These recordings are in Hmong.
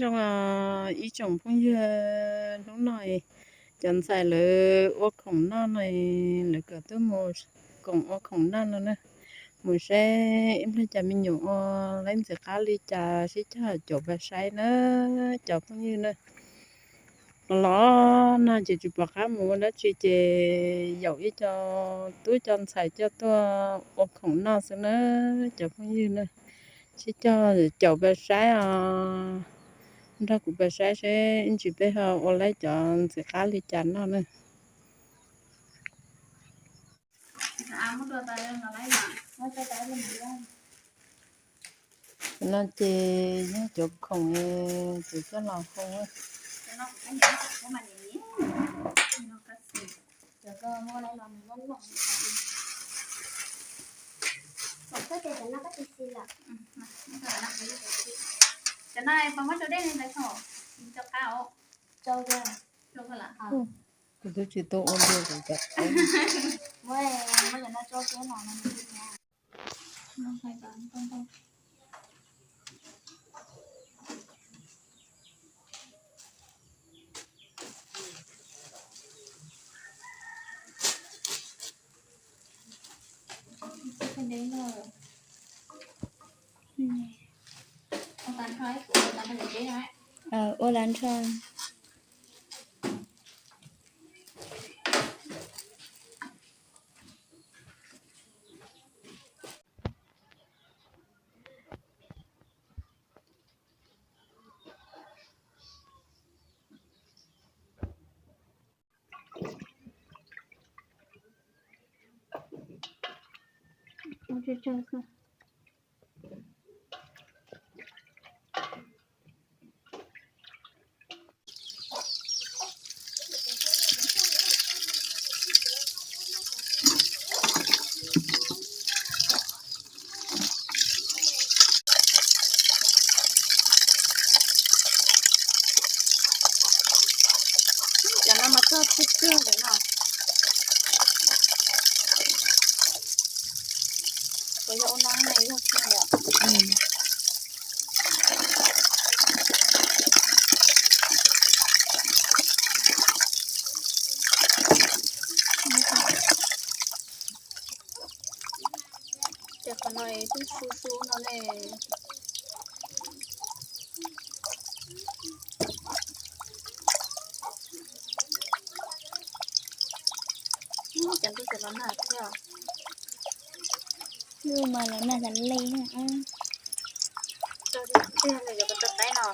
Ib tsoom phooj ywg, hnub no cov ntxhais lawv ua khoom noj no, lawv kom tuaj mus koom ua khoom noj no na. Mus saib ib pliag cov me nyuam ua laib ntxim qab li cas, sib cog caum pab saib na cov phooj ywg na. Los no ces tsis pom qab mus ua dab tsi ces yaum ib co tub co ntxhais coj tuaj ua khoom noj xwb na cov phooj ywg na. Sib cog caum pab saib os, nrog kuv pab saib seb ib ntsis peb ho ua laib cov ntxim qab li cas noj na. No ces yog cov khoom kuv coj los hu. Cov no muab rau dej li ntawd tso, rau qab os. Kuv twb tsis tau ua dua kuv cov. Ua las nrho. Cov no mas txog txhij kawg ntawm no. Puas yog ua no ne yog tsis yog? Ces qhov no twb su su no ne. Cov ntuj ces los nag thiab. Lub mas los nag tas li. Tso tiag tiag li cov ko taw qaib no.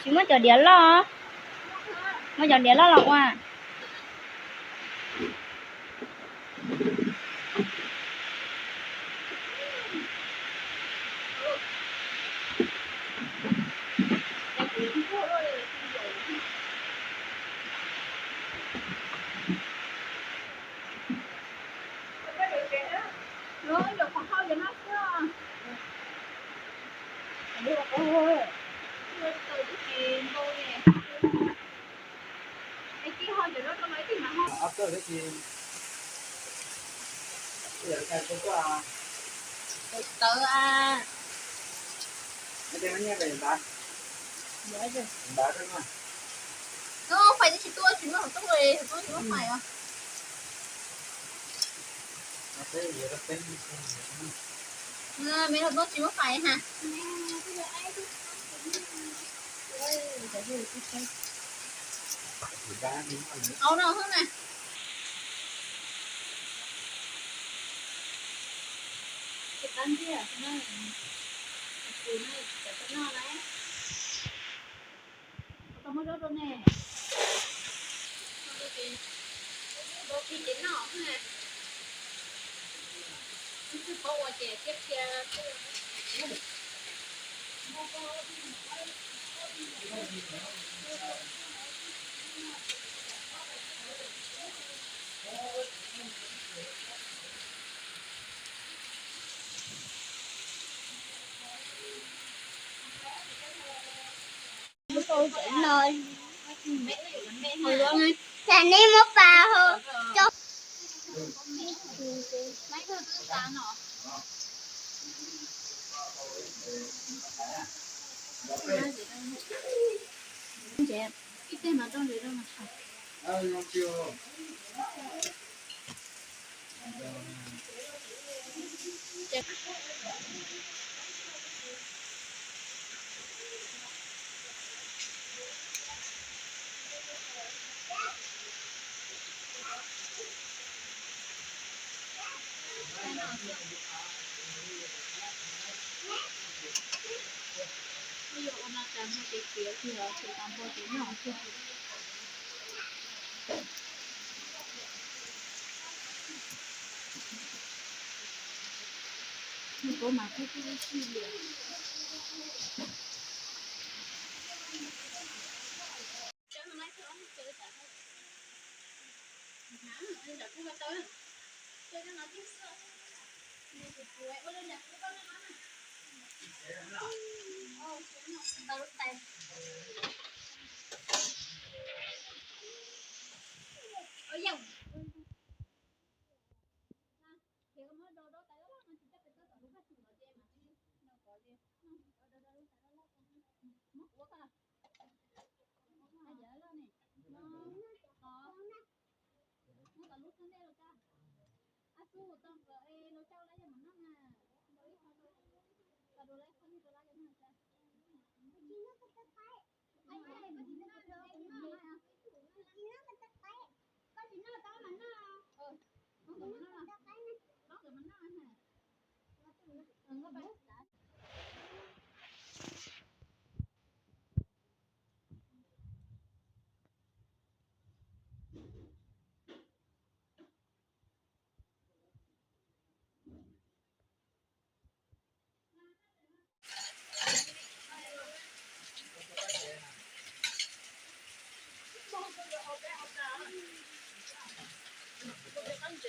Tsis muab cov diav loj, muab cov diav loj los ua. Tawv a. Tus fais tsis tuaj, tsis muaj hauv toob li, hauv toob tsis muaj fais os. Me hauv toob tsis muaj fais ha. Au no xwb na. Tam nej muab pas ho coj.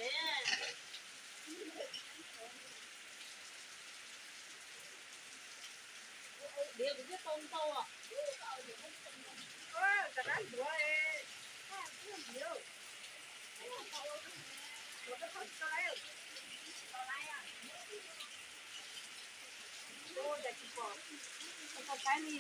Diav kuv twb tau ntau. Rov qab ntuav, tsis pom, tsis pom qaib li.